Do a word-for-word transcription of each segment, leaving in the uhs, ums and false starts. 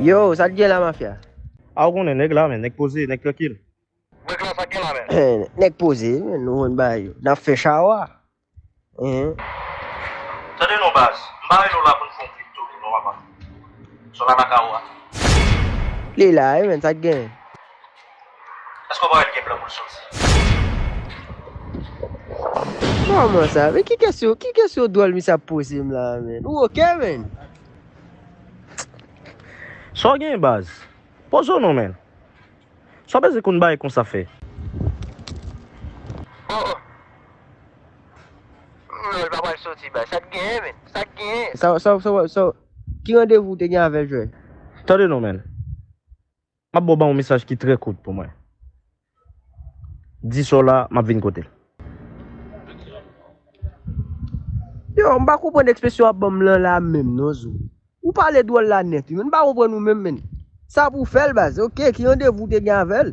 Yo, sa t gen la, mafya? A, ou konnen nèg la, men, nèg poze, nèg trankil. Nèg la, sa t gen la, men? Nèg poze, men, nou konn bagay yo. N ap fè chawa. Hein? Tande non, baz. M pa rele w la pou n fè yon kripto, non, papa. Sou la nan kawo a. Li la, wi, men, sa t gen? Èske w pa wè l gen plan pou l soti? Kòman sa? Men ki kesyon, ki kesyon dwòl misye ap poze m la, men? Ou oke, men? Sa w gen, baz? Poze w non, men. Sa w bezwen konn bagay konsa fè? Oh, oh. Non, l pa pral soti, baz. Sa t gen, men? Sa t gen? Sa, sa, sa, sa, ki randevou w te gen avè l, jwè? Tande non, men. M ap ba w yon mesaj ki trè kout pou mwen. Di sa w la, m ap vin kote l. Yo, m pa konprann ekspresyon w ap ban m lan la menm non, Zo. Ou pale dwòl la nèt, wi, men m pa konprann ou menm, men. Sa pou fè l, baz. Oke, ki randevou w te gen avè l?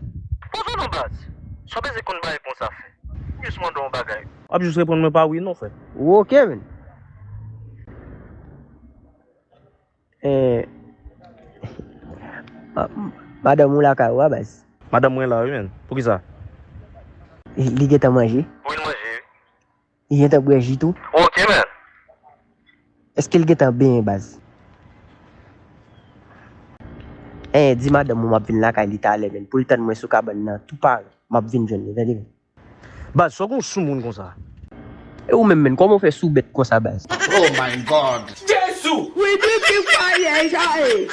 Poze w non, baz. Sa w bezwen konn bagay konsa fè? M jis mande w yon bagay. W ap jis reponn mwen pa wi non, frè. Ou oke, men. Eh, ma- madanm ou lakay ou a, baz? Madanm mwen la, wi, men. Poukisa? Li gentan manje? Wi, l manje, wi. Li gentan bwè ji tou? Oke, men. Èske l gentan benyen, baz? Eh, di madanm ou m ap vin lakay li talè, men, pou l tann mwen sou kabann nan, tou pare. M ap vin jwenn li, tande, men. Baz, sa w gen w sou moun konsa? E ou menm, men, kòman w fè sou bèt konsa, baz? Oh my God! Jezi! Wi, pipi fayè, jaye!